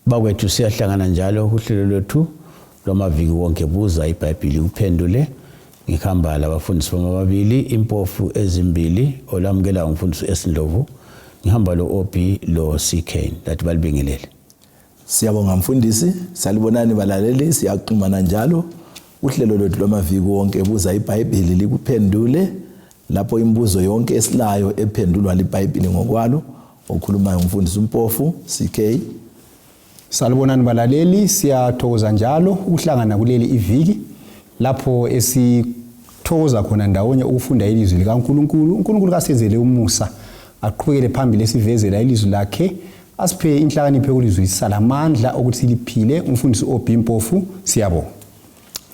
Bakwethu siyahlangana njalo kuhlelo lwethu lwamaviki wonke buza iBhayibhili uphendule. Ngihamba labafundisi bami ababili, impofu ezimbili, olamukela umfundisi uSndlovu. Ngihamba lo OB lo CK. Lathi balibingelele. Siyabonga mfundisi, salibonani balaleli, siyaxhumana njalo uhlelo lwethu lwamaviki wonke buza iBhayibhili likuphendule lapho imibuzo yonke esilayo ephendulwa liBhayibhili ngokwalo. Okhulumayo umfundisi uMpofu CK. Salibonani balaleli, siyathokoza njalo ukuhlangana kuleli iviki lapho esithokoza khona ndawonye ukufunda ilizwi likaNkulunkulu. UNkulunkulu kasenzele umusa, aqhubekele phambili esivezela ilizwi lakhe, asiphe inhlakanipho yokulizwisisa lamandla okuthi liphile. Umfundisi OB Mpofu, siyabonga.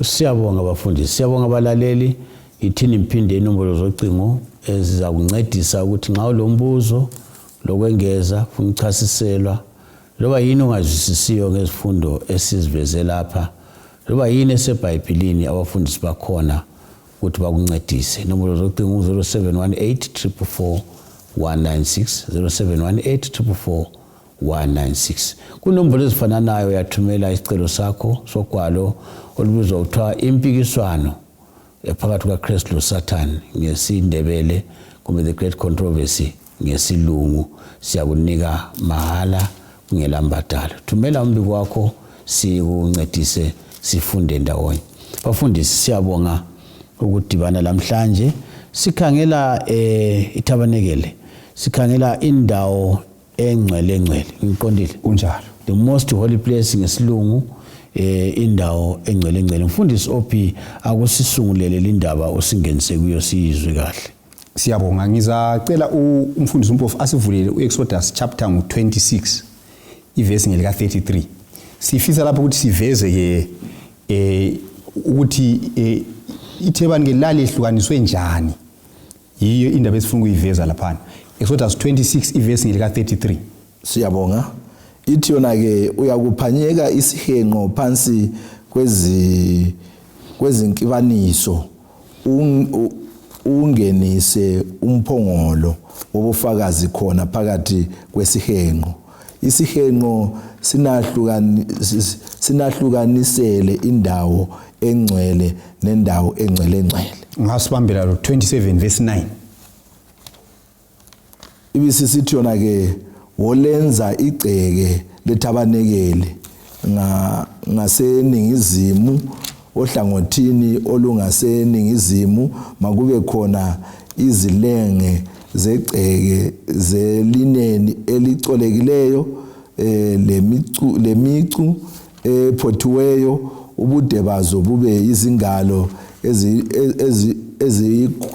Siyabonga bafundisi, siyabonga abalaleli. Ithini mphinde inombolo zocingo ezizakuncedisa ukuthi nxa ulombuzo lokwengeza, ufuna ukuchasiselwa, loba yini ongazwisisiyo ngezifundo esiziveze lapha, loba yini eseBhayibhilini, abafundisi bakhona ukuthi bakuncedise. Inombolo zocingo 0718 444 196, 0718 444 196. Kunombolo ezifananayo uyathumela isicelo sakho sogwalo olubizwa kuthiwa impikiswano phakathi kukaKristu loSathane ngesiNdebele kumbe The Great Controversy ngesilungu. Siyakunika mahala kungela mbadalo. Thumela umbiko wakho sikuncedise sifunde ndawonye. Bafundisi, siyabonga ukudibana lamhlanje. Sikhangela ithabanekele, sikhangela indawo engcwele ngcwele. Ngiqondile? Kunjalo. The most holy place ngesilungu, indawo engcwele ngcwele. Mfundisi OP, akusisungulele lindaba usingenise kuyo siyizwe kahle. Siyabonga. Ngizacela umfundisi uMpofu asivulele uExodus chapter ngu-26 ivesi ngelika 33. Sifisa lapho ukuthi siveze ke ukuthi ithebani ke lalehlukaniswe njani. Yiyo indaba esifuna ukuyiveza laphana. Exodus 26 ivesi ngelika 33. Siyabonga. Ithi yona ke uyakuphanyeka isihenqo phansi kwezinkibaniso ungenise umphongolo wobufakazi khona phakathi kwesihenqo. Isihenqo sinahlukanisele indawo engcwele nendawo engcwele ngcwele. Ngasibambela lo 27 verse 9. Ibisisithi yona ke wolenza igceke lethabanekele ngaseningizimu, ohlangothini olungaseningizimu makube khona izilenge zegceke zelineni elicolekileyo, lemicu ephothiweyo, ubude bazo bube izingalo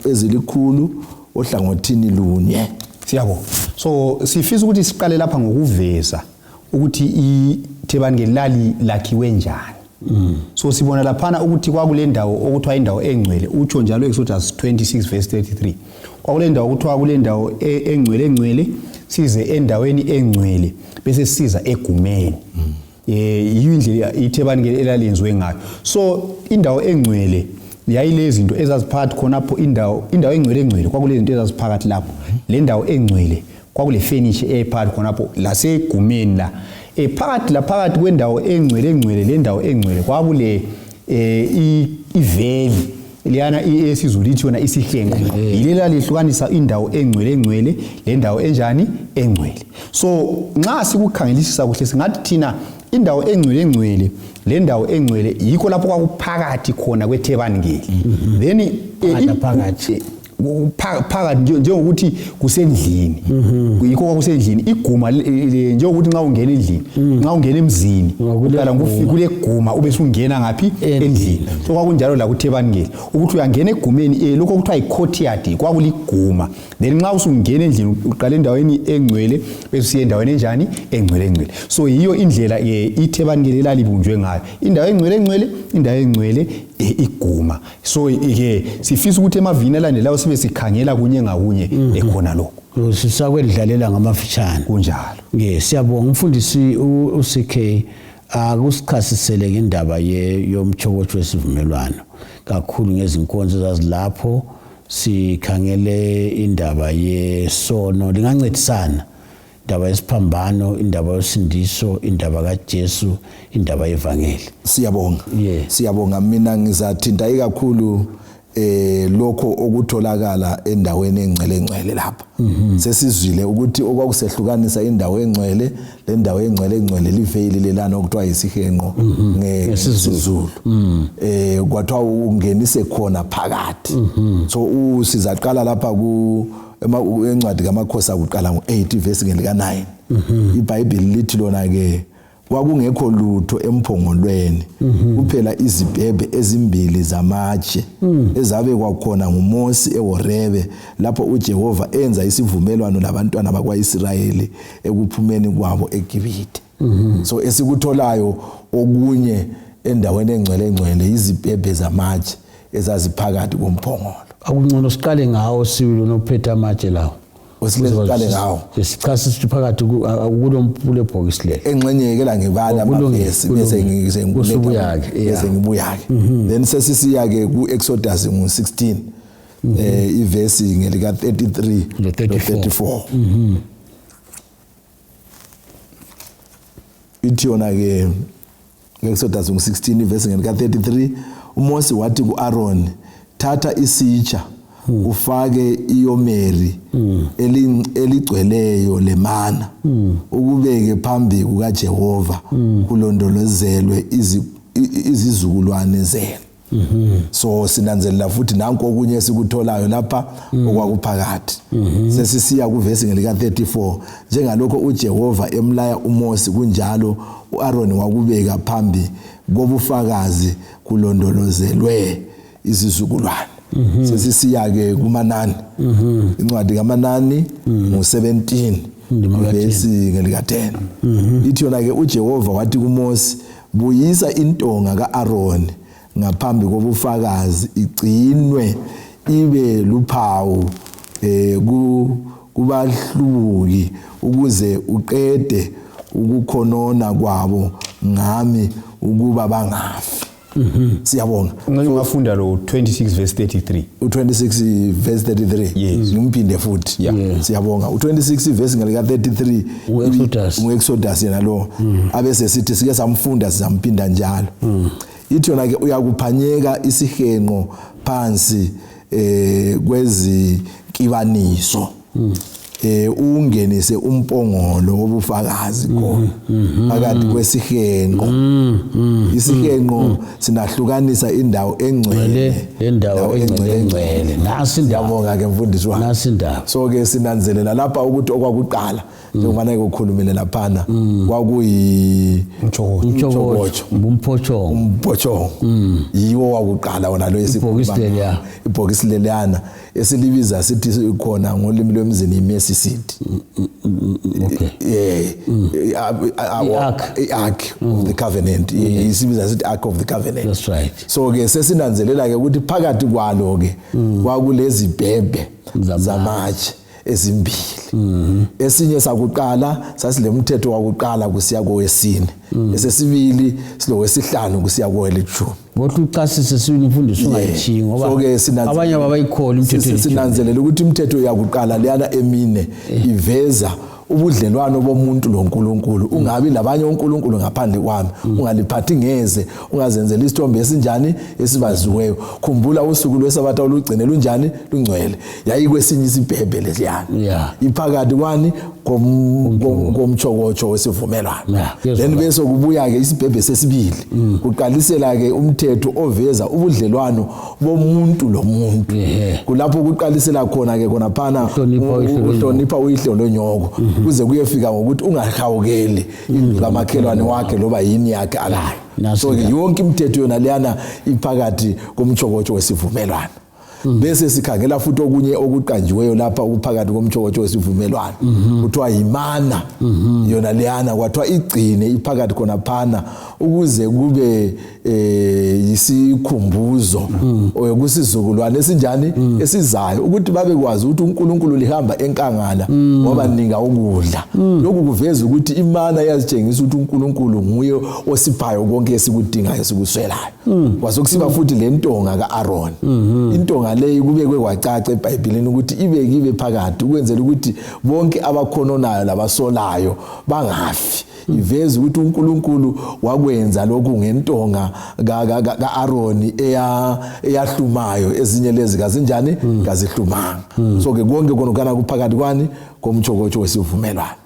ezilikhulu ohlangothini lunye. Siyabonga. So sifisa ukuthi siqale lapha ngokuveza ukuthi ithebani lali lakhiwe njani. So sibona laphana ukuthi kwakule ndawo okuthiwa indawo engcwele, utsho njalo Exodus 26 verse 33. Kwakule ndawo okuthiwa kule ndawo engcwele engcwele, size endaweni engcwele bese siza egumeni. Yiyo indlela ithebani ke elalenziwe ngayo. So indawo engcwele yayilezinto ezaziphakathi khonapho. Indawo engcwele engcwele kwakulezinto ezaziphakathi lapho. Le ndawo engcwele kwakule furniture eyayiphakathi khonapho lasegumeni la. Phakathi la phakathi kwendawo engcwele engcwele le ndawo engcwele kwakule iveli liyana esizulu ithi yona isihlenqo, yilela lihlukanisa indawo engcwele engcwele le ndawo enjani engcwele. So nxa sikukhangelisisa kuhle singathi thina indawo engcwele engcwele le ndawo engcwele yikho lapho kwakuphakathi khona kwethebanikeli. Then Phakathi. Phakathi njengokuthi kusendlini, yikho kwakusendlini iguma njengokuthi nxa ungena endlini, nxa ungena emzini uqala kule guma ube sungena ngaphi? Endlini. So kwakunjalo la kuthebanikeli ukuthi uyangena egumeni, lokho okuthiwa yi-courtyard kwakuliguma. Then nxa usungena endlini uqala endaweni engcwele bese usiya endaweni enjani? Engcwele engcwele. So yiyo indlela ithebanikeli elalibunjwe ngayo, indawo engcwele engcwele, indawo engcwele, iguma. So ke sifisa ukuthi emavini alandelayo sibe sikhangela kunye ngakunye ekhona lokho. Sisakwendlalela ngamafitshane. Kunjalo. Siyabonga umfundisi uCK, akusichasisele ngendaba yomtshokotsho wesivumelwano kakhulu ngezinkonzo ezazilapho. Sikhangele indaba yesono, lingancedisana. Indaba yesiphambano, indaba yosindiso, indaba kaJesu, indaba yevangeli. Siyabonga. Yeah. Siyabonga. Mina ngizathinta ikakhulu lokho okutholakala endaweni engcwele engcwele lapha. Sesizwile ukuthi okwakusehlukanisa indawo engcwele lendawo engcwele engcwele liveyili lelana okuthiwa yisihenqo ngesizulu. Kwathiwa ungenise khona phakathi. So sizaqala lapha ku encwadi kaMakhosi akuqala ngo-8 ivesi ngelika 9. IBhayibheli lithi lona ke kwakungekho lutho emphongolweni kuphela izibhebhe ezimbili zamatshe ezabekwa khona nguMosi eHorebe lapho uJehova enza isivumelwano labantwana bakwaIsrayeli ekuphumeni kwabo eGibhithe. So esikutholayo okunye endaweni engcwele engcwele izibhebhe zamatshe ezaziphakathi komphongolo. Akungcono siqale ngawo sibili nophethe amatshe lawo. Siqale ngawo. Sichasisa ukuthi phakathi kule bhokisi leli. Engxenye ke la ngibala amavesi bese ngibuya-ke. Bese ngibuya-ke. Then sesisiya ke ku Exodus ngo-16 ivesi ngelika 33 no 34. Ithi yona ke Exodus ngo-16 ivesi ngelika 33 uMose wathi kuAaron, thatha isitsha ufake iyomeri eligcweleyo lemana ukubeke phambi kukaJehova kulondolozelwe izizukulwane zenu. So sinanzelela futhi nanko okunye esikutholayo lapha okwakuphakathi. Sesisiya kuvesi ngelika 34 njengalokho uJehova emlaya uMose kunjalo uAaron wakubeka phambi kobufakazi kulondolozelwe izizukulwane. Sesisiya ke kuManani. Incwadi kaManani ngo-17 ivesi ngelika 10. Ithi yona ke uJehova wathi kuMose, buyisa intonga kaAaron ngaphambi kobufakazi igcinwe ibe luphawu kubahlubuki ukuze uqede ukukhonona kwabo ngami ukuba bangafi. Siyabonga. Ngeke ungafunda lo 26 verse 33. U26 verse 33. Yes. Ngimphinde futhi. Yeah. Siyabonga. U26 verse ngalika 33 uExodus. UExodus yena lo. Abese sithi sike samfunda sizamphinda njalo. Ithi yona ke uyakuphanyeka isihenqo phansi kwezinkibaniso. Ungenise umpongolo wobufakazi khona phakathi kwesihenqo. Isihenqo sinahlukanisa indawo engcwele lendawo engcwele engcwele. Nasi indaba. Siyabonga ke mfundisi wami. Nasi indaba. So ke sinanzelela lapha ukuthi okwakuqala njengoba nayikukhulumile laphana kwakuyi umtshokotsho, umphochongo, umphochongo yiwo wakuqala wona lo Ibhokisi leliya. Ibhokisi leliyana esilibiza sithi khona ngolimi lwemzini iMercy Seat. Okay. I-Ark. I-Ark of the Covenant. Isibiza sithi Ark of the Covenant. That's right. So ke sesinanzelela ke ukuthi phakathi kwalo ke kwakulezi bhebhe zamatshe ezimbili. Esinye sakuqala sasilemthetho wakuqala kusiya kowesine. Esesibili silowesihlanu kusiya kowelithumi. Ngothi ucasise sibili mfundisi ungayithingi ngoba So ke abanye abayikholi imithetho elithumi. Sinanzelela ukuthi imithetho yakuqala leyana emine iveza ubudlelwano bomuntu loNkulunkulu. Ungabi labanye oNkulunkulu ngaphandle kwami, ungaliphathi ngeze, ungazenzeli isithombe esinjani esibaziweyo. Khumbula usuku lwesabatha olugcine lunjani lungcwele. Yayikwesinye isibhebhe lesiyana. Iphakathi kwani komtshokotsho wesivumelwano. Then bese kubuya ke isibhebhe sesibili. Kuqalisela ke umthetho oveza ubudlelwano bomuntu lomuntu. Kulapho kuqalisela khona ke khona phana Uhlonipha uyihlo uhlonipha uyihlo lonyoko. Kuze kuyefika ngokuthi ungahawukeli indlu kamakhelwane wakhe loba yini yakhe alayo. Nasi So ke indaba. yonke imithetho yona leyana iphakathi komtshokotsho wesivumelwano. Bese sikhangela futhi okunye okuqanjiweyo lapha okuphakathi komtshokotsho wesivumelwano. Kuthiwa yimana. Yona leyana kwathiwa igcine iphakathi khona phana ukuze kube yisikhumbuzo kusizukulwane esinjani esizayo ukuthi babekwazi ukuthi uNkulunkulu lihamba enkangala wabanika ukudla. Lokhu kuveza ukuthi imana iyazitshengisa ukuthi uNkulunkulu nguye osiphayo konke esikudingayo esikuswelayo. Kwasokusiba futhi lentonga kaAaron. Intonga leyi kubekwe kwacaca eBhayibhelini ukuthi ibekiwe phakathi ukwenzela ukuthi bonke abakhononayo labasolayo bangafi. Iveza ukuthi uNkulunkulu wakwenza lokhu ngentonga ka-Aroni eyahlumayo, ezinye lezi kazinjani, kazihlumanga. So ke konke khona kuphakathi kwani komtshokotsho wesivumelwano.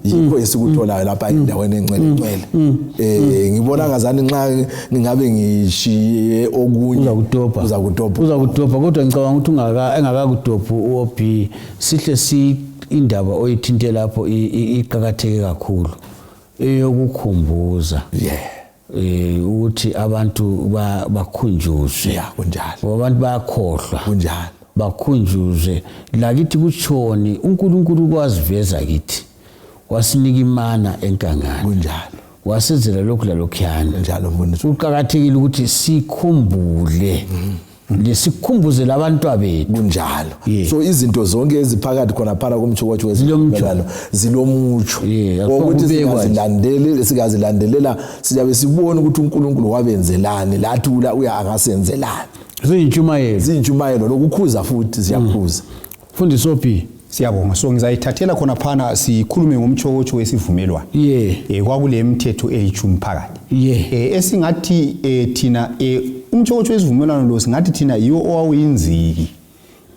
Yikho esikutholayo lapha endaweni engcwele ngcwele. Ngibona ngazani nxa ngingabe ngishiye okunye uzakudobha, uzakudobha, uzakudobha. Kodwa ngicabanga ukuthi engakakudobhi uOB, sihle si indaba oyithinte lapho iqakatheke kakhulu, eyokukhumbuza ukuthi abantu bakhunjuzwe. Yeah, kunjalo. Ngoba abantu bayakhohlwa. Kunjalo. Bakhunjuzwe lakithi kutshoni uNkulunkulu kwaziveza kithi, wasinika imana enkangala. Kunjalo. Wasenzela lokhu lalokhuyana. Kunjalo mfundisi. Kuqakathekile ukuthi sikhumbule, lesikhumbuze labantwa bethu. Kunjalo. So izinto zonke eziphakathi khona phana komtshokotsho wesivumelwano zilomutsho wokuthi singazilandelela siyabe sibona ukuthi uNkulunkulu wabenzelani lathi uya angasenzelani. Ziyintshumayelo, ziyintshumayelo lokukhuza futhi ziyakhuza. Mfundisi Ophi. Siyabonga. So ngizayithathela khona phana sikhulume ngomtshokotsho wesivumelwano. Kwakule mithetho elitshumi phakathi. Esingathi thina umtshokotsho wesivumelwano lo singathi thina yiwo owawuyinziki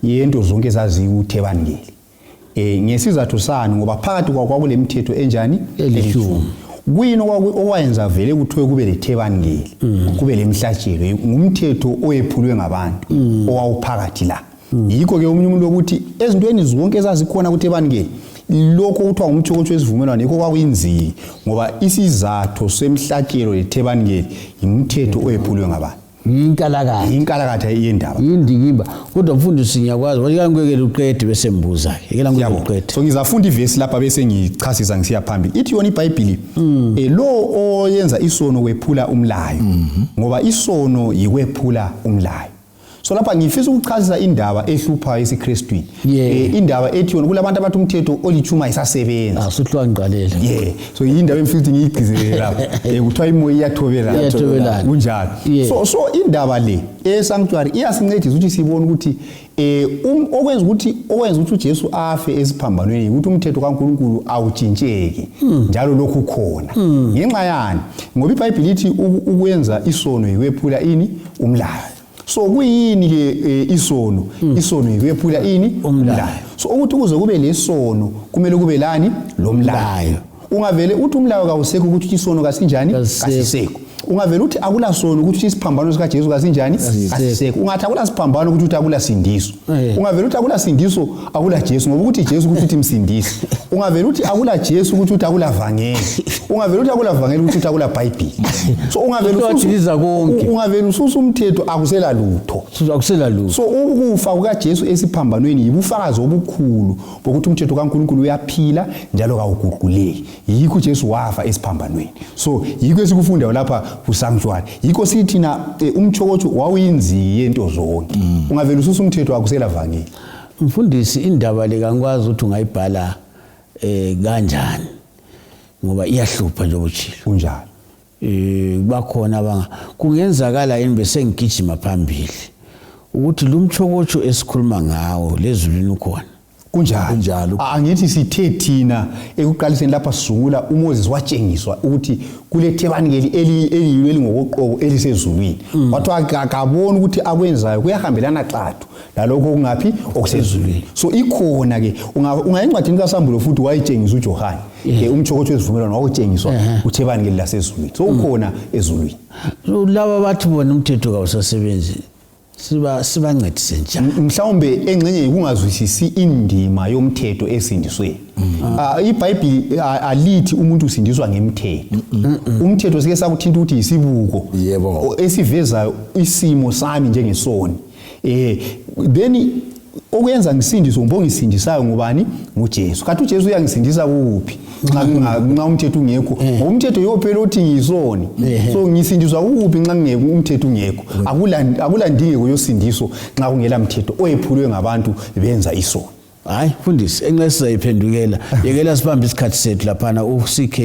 yento zonke ezazikuthebanikeli. Ngesizathu sani? Ngoba phakathi kwakule mithetho enjani? Elitshumi. Kuyini okwayenza vele kuthiwe kube lethebanikeli, kube lemhlatshelo? Ngumthetho oyephulwe ngabantu owawuphakathi la. Yikho ke omunye umuntu ukuthi ezintweni zonke ezazikhona kuthebanikeli, lokho kuthiwa ngumtshokotsho wesivumelwano yikho kwakuyinziki, ngoba isizatho semhlatshelo lethebanikeli ngumthetho oyephulwe ngabantu. Yinkalakatha, yinkalakatha yendaba, yindikimba. Kodwa mfundisi ngiyakwazi wathi ngeke uqede bese mbuza ke yekela ngeke uqede. So ngizafunda ivesi lapha bese ngichasisa ngisiya phambili. Ithi yona iBhayibheli, lo oyenza isono wephula umlayo, ngoba isono yikwephula umlayo. So lapha ngifisa ukuchasisa indaba ehluphayo esiKristwini. Indaba ethi yona kulabantu abathi umthetho olitshumi ayisasebenzi. Asuhlwa ngiqalela. So indaba engifisa ukuthi ngiyigcizelele lapha. Kuthiwa imoya iyathobelana. Iyathobelana. Kunjalo. So indaba le esanctuary iyasincedisa ukuthi sibone ukuthi okwenza ukuthi uJesu afe esiphambanweni ukuthi umthetho kaNkulunkulu awutshintsheki, njalo lokhu khona. Ngenxa yani? Ngoba iBhayibheli lithi ukwenza isono yikwephula ini? Umlayo. So kuyini ke isono? Isono yikwephula ini? Umlayo. So ukuthi kuze kube lesono kumele kube lani? Lomlayo. Ungavele uthi umlayo kawusekho ukuthi isono kasinjani? Kasisekho. Ungavele uthi akula sono ukuthi isiphambano sikaJesu kasinjani? Kasisekho. Ungathi akula siphambano ukuthi uthi akula sindiso. Ungavele uthi akula sindiso akula Jesu, ngoba ukuthi Jesu ukuthi uthi msindisi. Ungavele uthi akula Jesu ukuthi uthi akula vangeli. Ungavele uthi akula vangeli ukuthi uthi akula Bhayibheli. So ungavele ususa umthetho akusela lutho. Akusela lutho. So ukufa kukaJesu esiphambanweni yibufakazi obukhulu bokuthi umthetho kaNkulunkulu uyaphila njalo kawuguquleki. Yikho uJesu wafa esiphambanweni. So yikho esikufundayo lapha kusanctuary. Yikho sithi na umtshokotsho wawuyinziki yento zonke. Ungavele ususa umthetho akusela vangeli. Mfundisi, indaba le kangikwazi ukuthi ungayibhala kanjani, ngoba iyahlupha njengoba utshilo. Kunjalo. Bakhona abanga kungenzakala yini bese ngigijima phambili ukuthi lumtshokotsho esikhuluma ngawo lezulwini ukhona? Kunjalo. Kunjalo. Angithi sithe thina ekuqaliseni lapha sisungula uMoses watshengiswa ukuthi kule thebanikeli eliyilo elingokoqobo elisezulwini. Wathi akaboni ukuthi akwenzayo kuyahambelana xathu lalokho okungaphi okusezulwini. So ikhona ke ungaya encwadini kaSambulo futhi wayitshengisa uJohane umtshokotsho wesivumelwano wawutshengiswa uthebanikeli lasezulwini. So ukhona ezulwini. So laba bathi bona umthetho kawusasebenzi sibancedise njani? Mhlawumbe engxenye yikungazwisisi indima yomthetho esindisweni. iBhayibheli alithi umuntu usindiswa ngemthetho. Umthetho sike sakuthinta ukuthi yisibuko esivezayo isimo sami njengesoni. Then okwenza ngisindiswe ngombo ngisindisayo ngubani? NguJesu. Kanti uJesu uyangisindisa kuphi? Nxa umthetho ungekho. Ngoba umthetho yiwo phela othi ngiyisoni. So ngisindiswa kuphi nxa ngingekho umthetho ungekho? Akula ndingeko yosindiso nxa kungela mthetho oyephulwe ngabantu benza isono. Hayi mfundisi, enxa sizayiphendukela yekela sibambe isikhathi sethu laphana uCK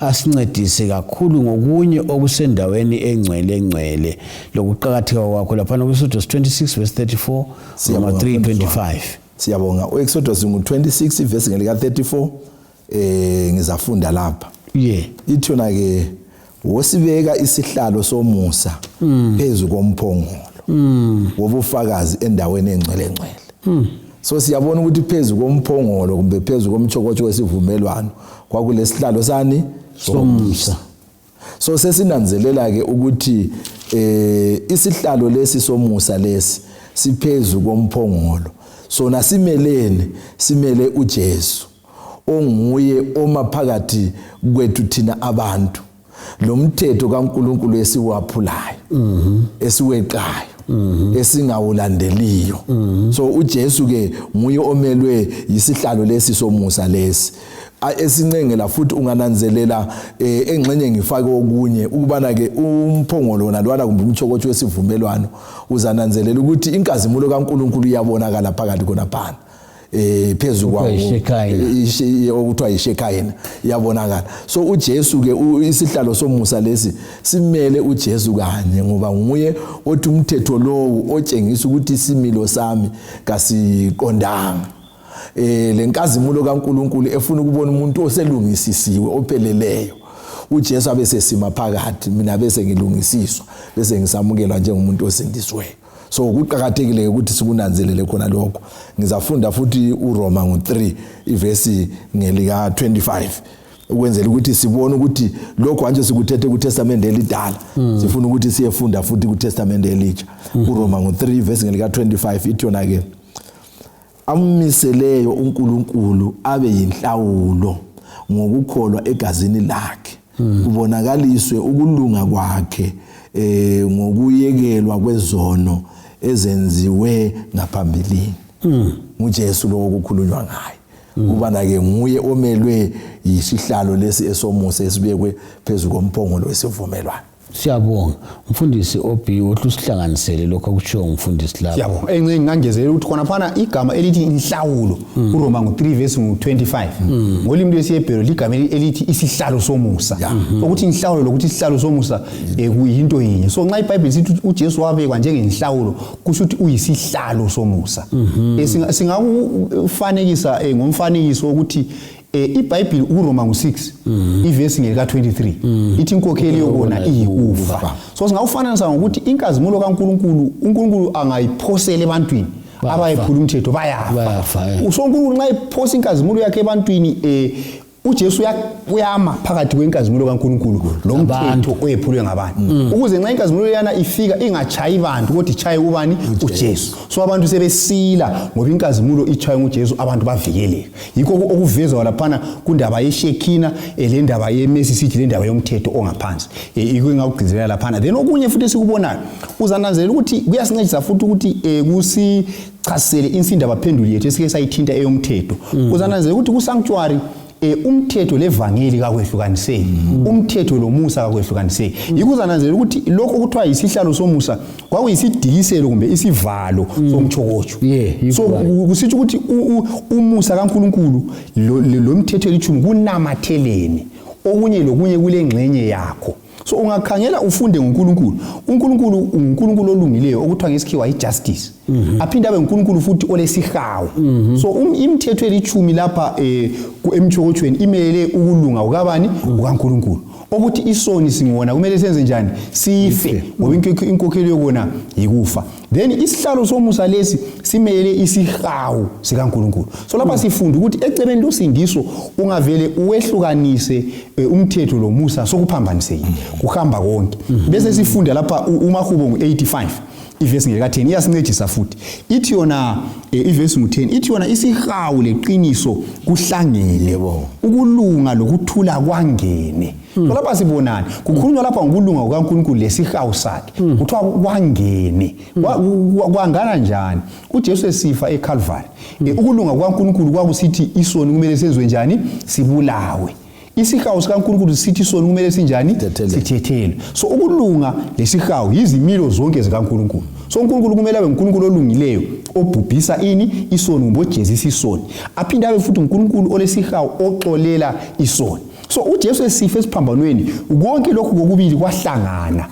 asincedise kakhulu ngokunye okusendaweni engcwele engcwele lokuqakatheka kwakho laphana kuExodus 26 verse 34 noma 3:25. Siyabonga. UExodus ngu-26 verse ngelika 34 ngizafunda lapha. Yeah. Ithi yona ke wosibeka isihlalo somusa phezu komphongolo wobufakazi endaweni engcwele ngcwele. So siyabona ukuthi phezu komphongolo kumbe phezu komtshokotsho wesivumelwano kwakulesihlalo sani somusa. So sesinanzelela ke ukuthi isihlalo lesi somusa lesi siphezu komphongolo, sona simelene, simele uJesu onguye oma phakathi kwethu thina abantu lo mthetho kaNkuluNkulu esiwaphulayo, esiweqayo, esingawulandeliyo. So uJesu ke nguye omelwe yisihlalo lesi somusa lesi esincengela. Futhi ungananzelela engxenye ngifake okunye ukubana ke umphongolo wona lwana kumbe umtshokotsho wesivumelwano, uzananzelela ukuthi inkazimulo kaNkuluNkulu iyabonakala phakathi khonaphana phezu kwawo okuthiwa yishekayina iyabonakala. So uJesu ke, isihlalo somusa lesi simele uJesu kanye, ngoba nguye othi umthetho lowu otshengisa ukuthi isimilo sami kasiqondanga, lenkazimulo kaNkuluNkulu efuna ukubona umuntu oselungisisiwe opheleleyo, uJesu abe sesima phakathi, mina bese ngilungisiswa, bese ngisamukelwa njengomuntu osindisiweyo. So kuqakathekile ukuthi sikunanzelele khona lokho. Ngizafunda futhi uRoma ngo3 ivesi ngelika 25 ukwenzela ukuthi sibone ukuthi lokho manje sikuthethe kuTestament elidala, sifuna ukuthi siyefunda futhi kuTestament elitsha. uRoma ngo3 verse ngelika 25 ithi yona ke, ammiseleyo uNkulunkulu abe yinhlawulo ngokukholwa egazini lakhe, kubonakaliswe ukulunga kwakhe ngokuyekelwa kwezono ezenziwe ngaphambilini. NguJesu lo okukhulunywa ngaye, kubana ke nguye omelwe yisihlalo lesi esomusa esibekwe phezu komphongolo wesivumelwano. Siyabonga mfundisi OB, uthi usihlanganisele lokho akutshiwo ngumfundisi lapho. Siyabonga. Engxenye ngingangezelela ukuthi khonaphana igama elithi inhlawulo kuRoma ngu-3 verse ngu-25 ngolimi lwesiHebheru ligama elithi isihlalo somusa. Ukuthi inhlawulo lokuthi isihlalo somusa kuyinto yinye. So nxa iBhayibheli sithi uJesu wabekwa njengenhlawulo, kusho ukuthi uyisihlalo somusa. Singakufanekisa ngomfanekiso wokuthi iBhayibheli uRoma ngu-6 ivesi ngelika 23 ithi inkokheli yokona iyikufa. So singawufananisa ngokuthi inkazimulo kaNkuluNkulu, uNkulunkulu angayiphosela ebantwini abayephula umthetho, bayafa. Bayafa. So uNkulunkulu nxa ephosa inkazimulo yakhe ebantwini, uJesu uyama phakathi kwenkazimulo kaNkulunkulu lo mthetho oyephulwe ngabantu, ukuze nxa inkazimulo yana ifika ingachayi bantu kodwa ichaye ubani? UJesu. So abantu sebesila ngoba inkazimulo ichaywe nguJesu, abantu bavikeleka. Yikho okuvezwa laphana kundaba yeshekina, le ndaba yemesi sithi le ndaba yomthetho ongaphansi. Yikho engakugcizelela laphana. Then okunye futhi esikubonayo, uzananzelela ukuthi kuyasincedisa futhi ukuthi kusichasisele insinda baphenduli yethu esike sayithinta eyomthetho. Uzananzelela ukuthi ku-sanctuary umthetho levangeli kakwehlukaniseki, umthetho lomusa kakwehlukaniseki. Yikho uzananzelela ukuthi lokho okuthiwa yisihlalo somusa kwakuyisidikiselo kumbe isivalo somtshokotsho. Yeah, so yikho. Kusitsho ukuthi umusa kaNkulunkulu lo mthetho elithumi kunamathelene, okunye lokunye kule ngxenye yakho. So ungakhangela ufunde ngoNkulunkulu, uNkulunkulu unguNkulunkulu olungileyo okuthiwa ngesikhiwa yi-justice, aphinde abe nguNkulunkulu futhi olesihawu. So imithetho elithumi lapha emtshokotshweni imelele ukulunga kukabani? KukaNkulunkulu, ukuthi isoni singona kumele senze njani? Sife, ngoba inkokhelo yokona yikufa. Then isihlalo somusa lesi simelele isihawu sikaNkulunkulu. So lapha sifunda ukuthi ecebeni losindiso ungavele uwehlukanise umthetho lomusa, sokuphambanisekile, kuhamba konke. Bese sifunda lapha uMahubo ngu-85 ivesi ngelika-10 iyasincedisa futhi. Ithi yona ivesi ngu-10 ithi yona isihawu leqiniso kuhlangene, ukulunga lokuthula kwangene. So lapha sibonani? Kukhulunywa lapha ngokulunga kukaNkulunkulu lesihawu sakhe, kuthiwa kwangene. Kwangana njani? UJesu esifa eCalvary, ukulunga kukaNkulunkulu kwakusithi isoni kumele senziwe njani? Sibulawe. Isihawu sikaNkulunkulu sithi isoni kumele sinjani? Sithethelwe. Sithethelwe. So ukulunga lesihawu yizimilo zonke zikaNkulunkulu. So uNkulunkulu kumele abe uNkulunkulu olungileyo obhubhisa ini isono kumbe ojezisa isoni, aphinde abe futhi uNkulunkulu olesihawu oxolela isoni. So uJesu esifa esiphambanweni, konke lokhu kokubili kwahlangana.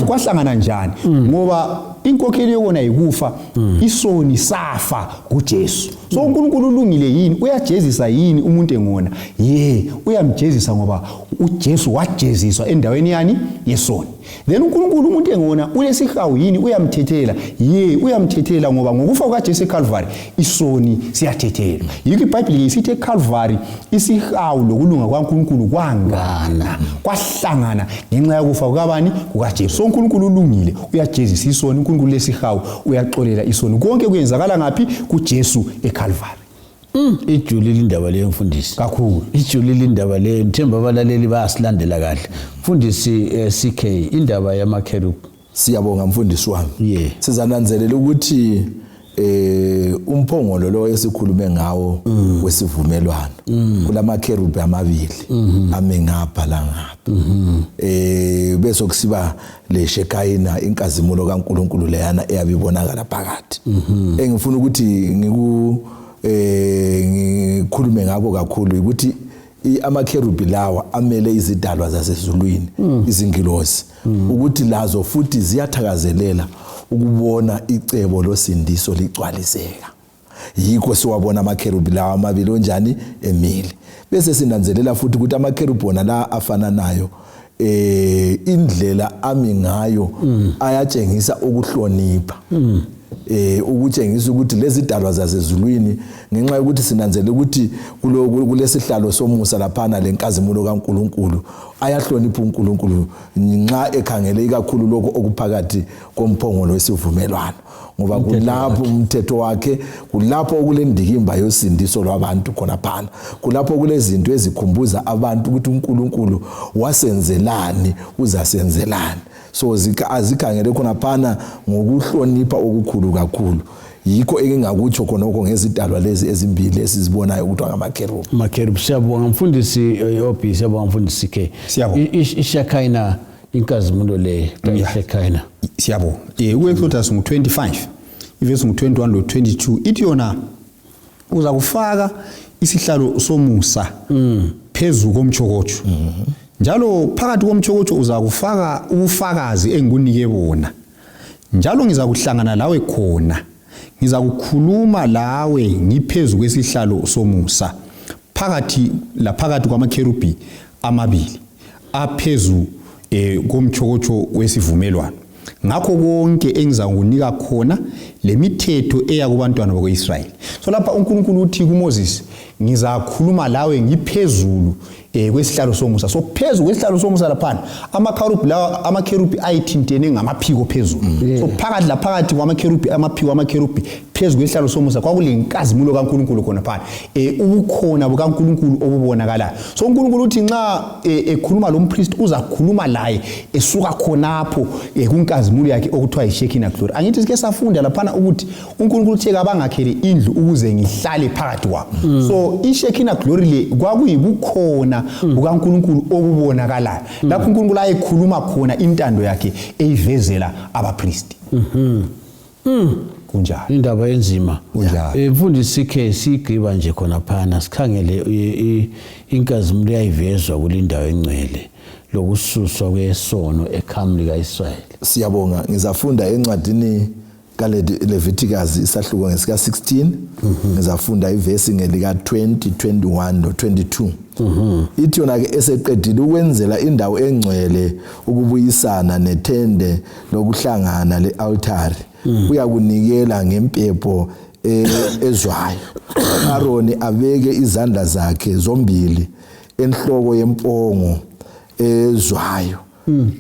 Kwahlangana njani? Ngoba inkokheli yokona yikufa, isoni safa kuJesu. So uNkulunkulu ulungile yini? Uyajezisa yini umuntu engona? Ye, uyamjezisa ngoba uJesu wajeziswa endaweni yani yesoni. Then uNkulunkulu umuntu engona ulesihawu yini? Uyamthethela? Ye, uyamthethela ngoba ngokufa kukaJesu eCalvary isoni siyathethelwa. Yikho iBhayibheli isithi eCalvary isihawu lokulunga kwaNkulunkulu kwangana, kwahlangana ngenxa yokufa kukabani? KukaJesu. So uNkulunkulu ulungile, uyajezisa isoni, uNkulunkulu lesihawu uyaxolela isoni. Konke kuyenzakala ngaphi? KuJesu eCalvary. Ijulile indaba leyo mfundisi. Kakhulu. Ijulile indaba leyo. Ngithemba abalaleli bayasilandela kahle. Mfundisi CK, indaba yamakherubi. Siyabonga mfundisi wami. Yeah. Sizananzelela ukuthi umphongolo lo esikhulume ngawo wesivumelwano kulamakherubi amabili ame ngapha la ngapha. Bese kusiba le Shekayina, inkazimulo kaNkuluNkulu leyana eyabibonakala phakathi. Engifuna ukuthi ngikhulume ngakho kakhulu ukuthi amakherubi lawa amele izidalwa zasezulwini, izingilosi, ukuthi lazo futhi ziyathakazelela ukubona icebo losindiso ligcwaliseka. Yikho siwabona amakherubi lawa amabili onjani emile. Bese sinanzelela futhi ukuthi amakherubi wona la afananayo, indlela ami ngayo ayatshengisa ukuhlonipha, ukutshengisa ukuthi lezi dalwa zasezulwini, ngenxa yokuthi sinanzele ukuthi kulesihlalo somusa laphana lenkazimulo kaNkuluNkulu, ayahlonipha uNkulunkulu nxa ekhangele ikakhulu lokho okuphakathi komphongolo wesivumelwano, ngoba kulapho umthetho wakhe, kulapho okulendikimba yosindiso lwabantu khonaphana, kulapho kulezinto ezikhumbuza abantu ukuthi uNkulunkulu wasenzelani, uzasenzelani. So azikhangele khonaphana ngokuhlonipha okukhulu kakhulu. Yikho engingakutsho khonokho ngezidalwa lezi ezimbili esizibonayo ukuthiwa ngamakherubi. Makherubi. Siyabonga mfundisi OB, siyabonga mfundisi CK. Siyabonga. Ishakayina inkazimulo le ishakayina. Siyabonga. Ku-Exodus ngu-25 ivesi ngu-21 lo-22 ithi yona uza kufaka isihlalo somusa phezu komtshokotsho, njalo phakathi komtshokotsho uza kufaka ubufakazi engikunike bona, njalo ngizakuhlangana lawe khona, ngizakukhuluma lawe ngiphezu kwesihlalo somusa phakathi laphakathi kwamakherubi amabili aphezu komtshokotsho wesivumelwano, ngakho konke engizakunika khona lemithetho eya kubantwana bakwa-Israyeli. So lapha uNkulunkulu uthi kuMoses, ngizakhuluma lawe ngiphezulu kwesihlalo somusa. So phezu kwesihlalo somusa laphana amakherubi lawa, amakherubi ayithintene ngamaphiko phezulu. So phakathi laphakathi kwamakherubi, amaphiko amakherubi phezu kwesihlalo somusa kwakulenkazimulo kaNkulunkulu khonaphana, ubukhona bukaNkulunkulu obubonakalayo. So uNkulunkulu uthi nxa ekhuluma lo mpristi uzakhuluma laye esuka khonapho kunkazimulo yakhe okuthiwa yiShekinah glory. Angithi sike safunda laphana ukuthi uNkulunkulu uthe kabangakhele indlu ukuze ngihlale phakathi kwabo. So iShekinah glory le kwakuyibukhona bukaNkulunkulu obubonakalayo, lapho uNkulunkulu ayekhuluma khona intando yakhe eyivezela abapristi. Kunjalo. Indaba enzima. Kunjalo. Mfundisi CK, sigqiba nje khona phana sikhangele inkazimulo eyayivezwa kulindawo engcwele lokususwa kwesono ekhamu likaIsrayeli. Siyabonga. Ngizafunda encwadini kaLeviticus isahluko ngesika 16, ngizafunda ivesi ngelika 20, 21 no 22. Ithi yona ke eseqedile ukwenzela indawo engcwele ukubuyisana nethende lokuhlangana le-altari, uyakunikela ngempepho ezwayo. Aroni abeke izandla zakhe zombili enhloko yempongo ezwayo,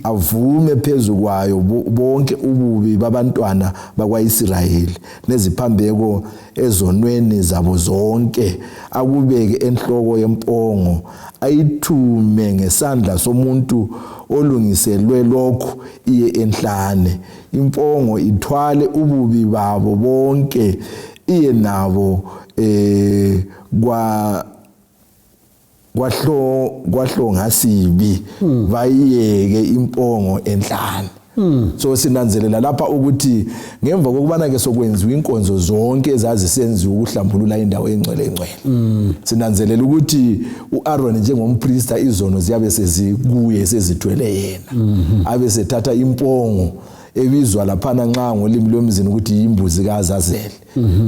avume phezu kwayo bonke ububi babantwana bakwaIsrayeli neziphambeko ezonweni zabo zonke, akubeke enhloko yempongo, ayithume ngesandla somuntu olungiselwe lokhu iye enhlane. Impongo ithwale ububi babo bonke iye nabo kwahlongasibi, bayiyeke impongo enhlane. So sinanzelela lapha ukuthi ngemva kokubana ke sokwenziwa inkonzo zonke ezazisenziwa ukuhlambulula indawo engcwele engcwele, sinanzelela ukuthi uAaron njengompriesta izono ziyabe sezikuye, sezithwele yena, abe sethatha impongo ebizwa laphana nxa ngolimi lwemzini ukuthi yimbuzi kaAzazeli,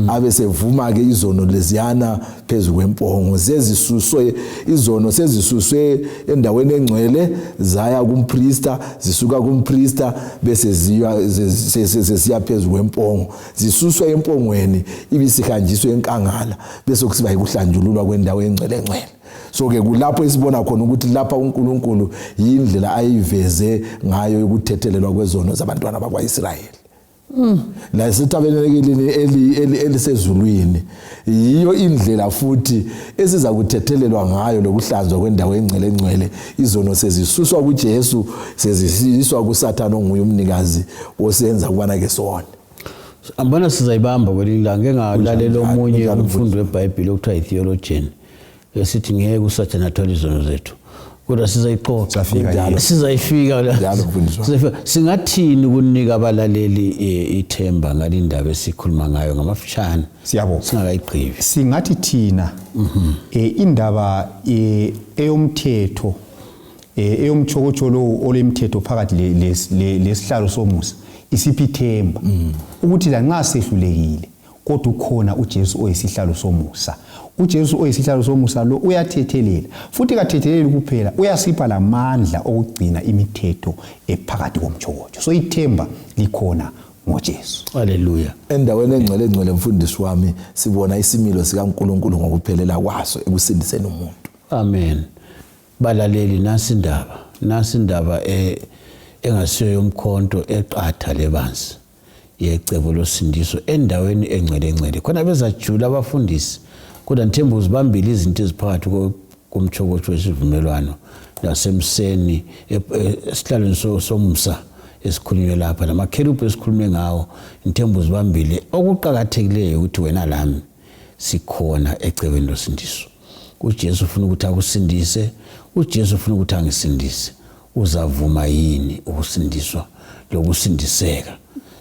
abe sevuma ke izono leziyana phezu kwempongo. Sezisuswe izono, sezisuswe endaweni engcwele zaya kumpriesta, zisuka kumpriesta bese ziya sesiya phezu kwempongo, zisuswa empongweni ibisihanjiswe enkangala, bese kusiba yikuhlanjululwa kwendawo engcwele engcwele. So ke kulapho esibona khona ukuthi lapha uNkulunkulu yindlela ayiveze ngayo yokuthethelelwa kwezono zabantwana bakwaIsrayeli. La esithabenekelini elisezulwini yiyo indlela futhi esiza kuthethelelwa ngayo lokuhlanzwa kwendawo engcwele engcwele. Izono sezisuswa kuJesu, sezisiswa kuSathane onguye umnikazi osenza ukubana ke sone. Ambona sizayibamba kwelinye ilanga. Engalalela omunye umfundi weBhayibheli okuthiwa yi-theologian esithi ngeke uSathane athole izono zethu, kodwa sizayixoxa, sizayifika. Singathini ukunika abalaleli ithemba ngalindaba esikhuluma ngayo ngamafutshane? Siyabonga. Singakayigqibi. Singathi thina indaba eyomthetho, eyomtshokotsho lowo olemthetho phakathi lesihlalo somusa isiphi ithemba ukuthi lanxa sehlulekile, kodwa ukhona uJesu oyisihlalo somusa. UJesu oyisihlalo somusa lo uyathethelela, futhi kathetheleli kuphela, uyasipha lamandla okugcina imithetho ephakathi komtshokotsho. So ithemba likhona ngoJesu. Haleluya. Endaweni engcwele engcwele, mfundisi wami, sibona isimilo sikaNkulunkulu ngokuphelela kwaso ekusindiseni umuntu. Amen. Balaleli, nasi indaba, nasi indaba engasiyo yomkhonto, eqatha lebanzi yecebo losindiso endaweni engcwele engcwele. Khona bezajula abafundisi, kodwa ngithemba uzibambile izinto eziphakathi komtshokotsho wesivumelwano lasemseni, esihlalweni somusa esikhulunywe lapha, namakherubhi esikhulume ngawo. Ngithemba uzibambile. Okuqakathekileyo ukuthi wena lami sikhona ecebeni losindiso. UJesu ufuna ukuthi akusindise, uJesu ufuna ukuthi angisindise. Uzavuma yini ukusindiswa lokusindiseka?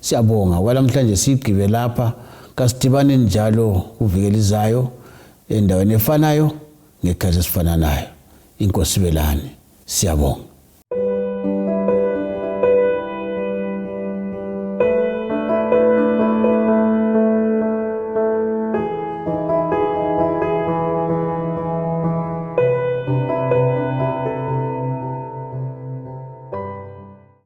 Siyabonga kwalamhlanje, siyigqibe lapha. Kasidibane njalo kuviki elizayo endaweni efanayo ngekhathi esifananayo. Inkosi belani. Siyabonga.